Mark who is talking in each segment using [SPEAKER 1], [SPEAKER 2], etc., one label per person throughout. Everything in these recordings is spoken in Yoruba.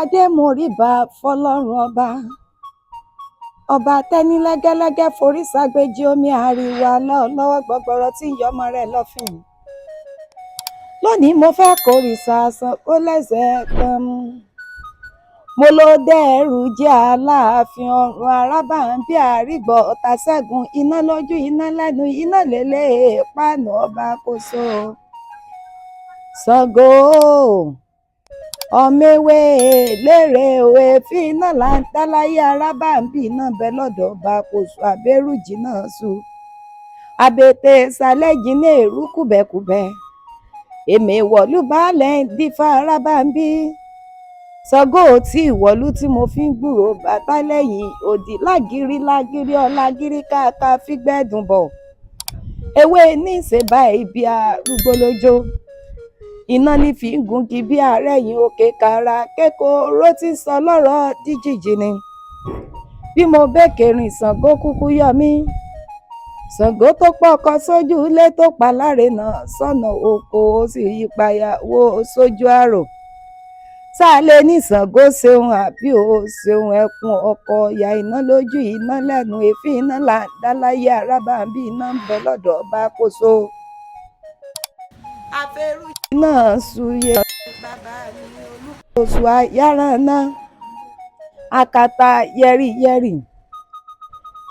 [SPEAKER 1] Adé, mo rí bá fọlọ́run ọba, ọba tẹ́ni lẹ́gẹ́lẹ́gẹ́ forí ságbéjì omi àríwá lọ́wọ́ gbọgbọrọ tí ń yọmọ rẹ̀ lọ́fìn. Lónìí mo fẹ́ kórìísà Ṣàngó lẹ́sẹ̀ kan. Mo ló dẹ́rù jẹ́ aláàfin ọ̀run arábàǹbí àrígbọ̀ ọ̀tá ṣẹ́gun iná lójú iná lẹ́nu iná lélẹ̀ páànù ọba kóso. Ṣàngó ọmọ ewé lérè òwe fi iná là ń dá láyé arábàǹbí iná bẹ lọ́dọ̀ ọba kóso abẹ́rùjì náà ṣu. Àbètè ìsàlẹ̀ jìnnà èrú kùbẹ̀kùbẹ̀. Èmi wọ̀lú baálẹ̀ ń dífá arábàǹbí. Ṣàngó tí ìwọ̀lú tí mo fi ń gbúròó bàtà lẹ́yìn òdì lágìrì lágìrì ọ̀làgìrì káàká fígbẹ́dùn bọ̀. Ewé ní í ṣe báyìí bí arúgbó lójó. Iná ní fi ń gungi bí arẹ́yìn òkè kàrà kékoró tí ń sọ lọ́rọ̀ díjìjì ni. Bí mo békè rìn Ṣàngó kúkú yọ mí. Ṣàngó tó pọkọ sójú ilé tó pa lárinà sọ́nà oko ó sì yí payàwó sójú àrò. Ṣá lè ní Ṣàngó ṣeun àbí ò ṣeun ẹkùn ọkọ ya iná lójú iná lẹ́nu èéfín iná là ń dá láyé arábàǹbí iná ń bẹ lọ́dọ̀ ọba kóso. Àfẹrújì náà ṣuyè bàbá mi olùkóso ayáraná àkàtà yẹ̀rìyẹ̀rì.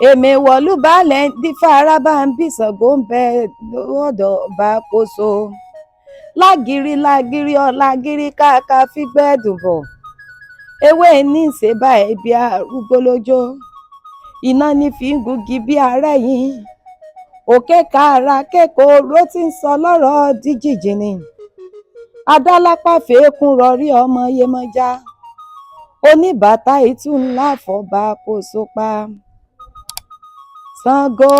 [SPEAKER 1] Èmi wọ̀lú baálẹ̀ ń dífá arábàǹbí Ṣàngó ń bẹ lọ́dọ̀ ọba kóso. Lágìrì lágìrì ọ̀làgìrì káàká fígbẹ́dùn bọ̀. Ewé ní í ṣe báyìí bí arúgbó lójó. Iná ní fi ń gungi bí arẹ́yìn. Òkè kàrà kékoró tí ń sọ lọ́rọ̀ díjìjì ni. Adálápá fèékún rọrí ọmọ Yemọja. Oníbàtà ìtú ńlá fọba kóso pa. Ṣàngó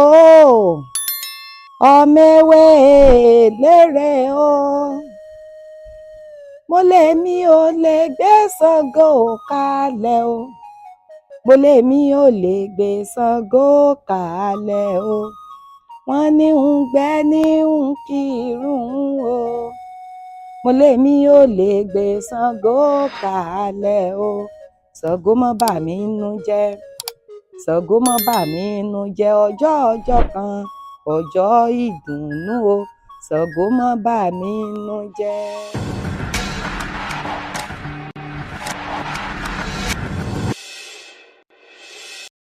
[SPEAKER 1] ọmọ ewé lérè o. Mo lèmi ò lè gbé Ṣàngó kalẹ̀ o. Mo lèmi ò lè gbé Ṣàngó kalẹ̀ o. Wọ́n ní ń gbẹ́ ní ń kírun o. Mo lèmi ò lè gbé Ṣàngó kalẹ̀ o. Ṣàngó má bà mí nínú jẹ́. Ṣàngó má bà mí nínú jẹ́ ọjọ́ ọjọ́ kan ọjọ́ ìdùnnú o. Ṣàngó má bà mí nínú jẹ́.